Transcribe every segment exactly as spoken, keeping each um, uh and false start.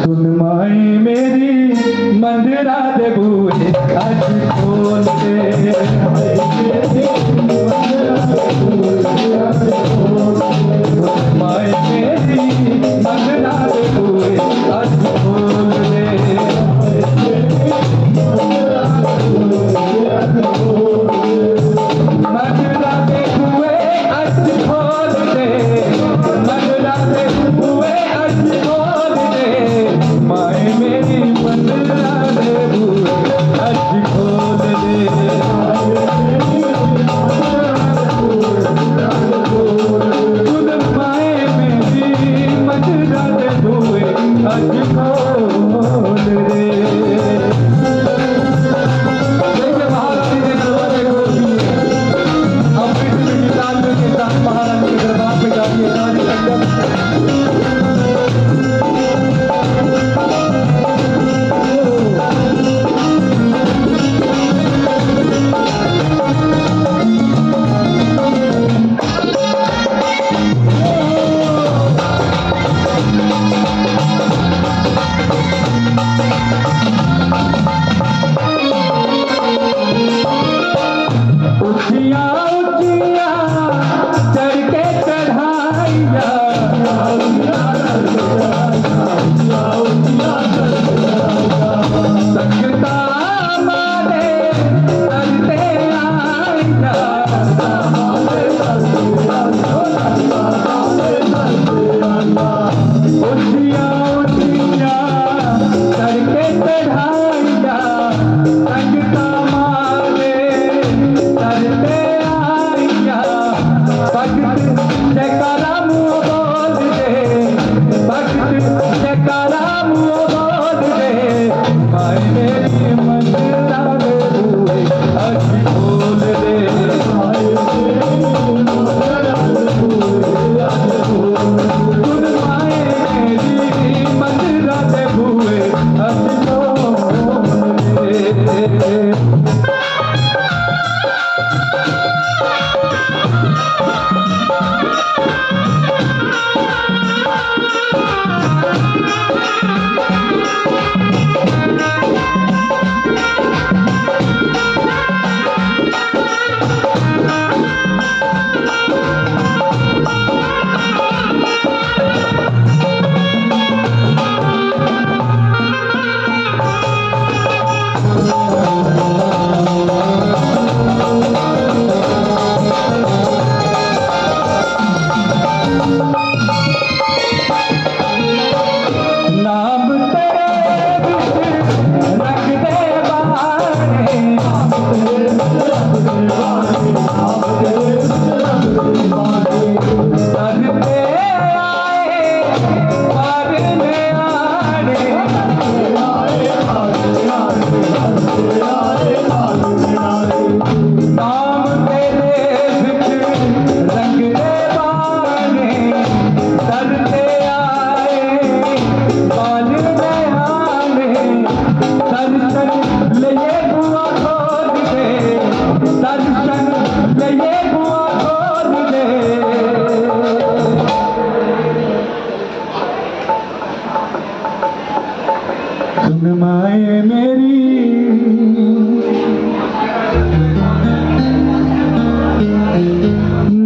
सुन माए मेरी, मंदरा दे बूहे अज खोल दे। माए मेरी, मंदरा दे बूहे अज खोल दे। मंदरा दे बूहे अज खोल दे, मंदरा दे बूहे अज खोल दे, माए मेरी मंदरा दे बूहे अज खोल दे। सुन माए मेरी मंदरा दे बूहे अज खोल दे। देखिए, महारानी ने दरवाजे खोल दिए। अब मीठी मीठी तालियों के साथ महारानी के दरबार पे जाइए, सारी संगत। उचिया उचिया चढ़ के चढ़ाइया, संगता मारे तरते आइया। उठिया उठिया करके चढ़ाइया, संगता मारे तरते आइया। भगत जयकारा मुँह बोल दे, भगत जयकारा मुँह बोल दे। हाय मेरी मंदरा दे बूहे अज खोल दे। हाय मेरी मंदरा दे बूहे अज खोल दे। सुन माए मेरी मंदरा दे बूहे अज खोल दे। नाम तेरे विच रंग दे बाणे, नाम तेरे विच रंग दे बाणे, नाम तेरे विच रंग दे बाणे। सर पे आए, पार में आने। नाम तेरे विच रंग दे बाणे, सर ते आए, बाल में आने। दर्शन लिए बुआ खोल दे, दर्शन लिए बुआ खोल दे। सुन माए मेरी,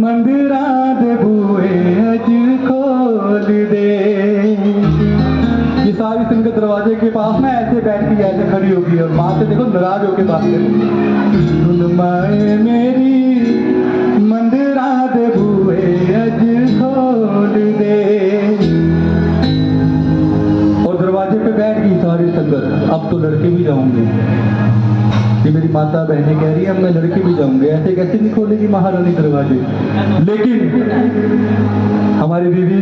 मंदिरा दे बूहे अज खोल दे। ये सारी संगत दरवाजे के पास ना ऐसे बैठ के, ऐसे खड़ी होगी और माँ से, देखो, नाराज होके बात करेगी। सुन माए मेरी, मंदिरा दे बूहे अज खोल दे। और दरवाजे पे बैठ गई सारी संगत। अब तो लड़के भी जाओगे, ये मेरी माता बहनें कह रही है, अब मैं लड़के भी जाऊंगी। ऐसे कैसे नहीं खोलेगी महारानी दरवाजे? लेकिन हमारी दीदी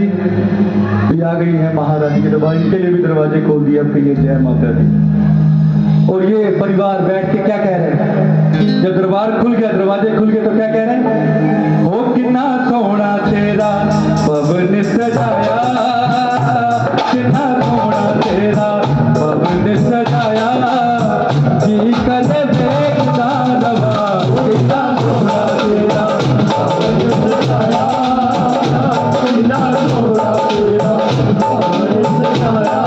भी आ गई है महारानी के दरबार, इनके लिए भी दरवाजे खोल दिए। अब कहिए, जय माता दी। और ये परिवार बैठ के क्या कह रहे हैं? जब दरबार खुल गया, दरवाजे खुल गए, तो क्या कह रहे हैं? हो कितना सोहना तेरा पवन सजाया, कितना सोहना तेरा पवन सजाया, जी कर देखदा रवा। कितना सोहना तेरा पवन सजाया, कितना सोहना तेरा पवन सजाया।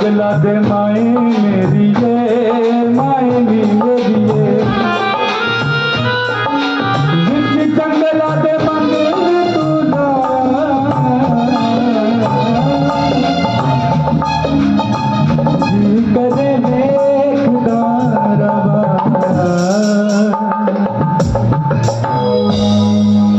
गला दे माए मेरी ये माए नी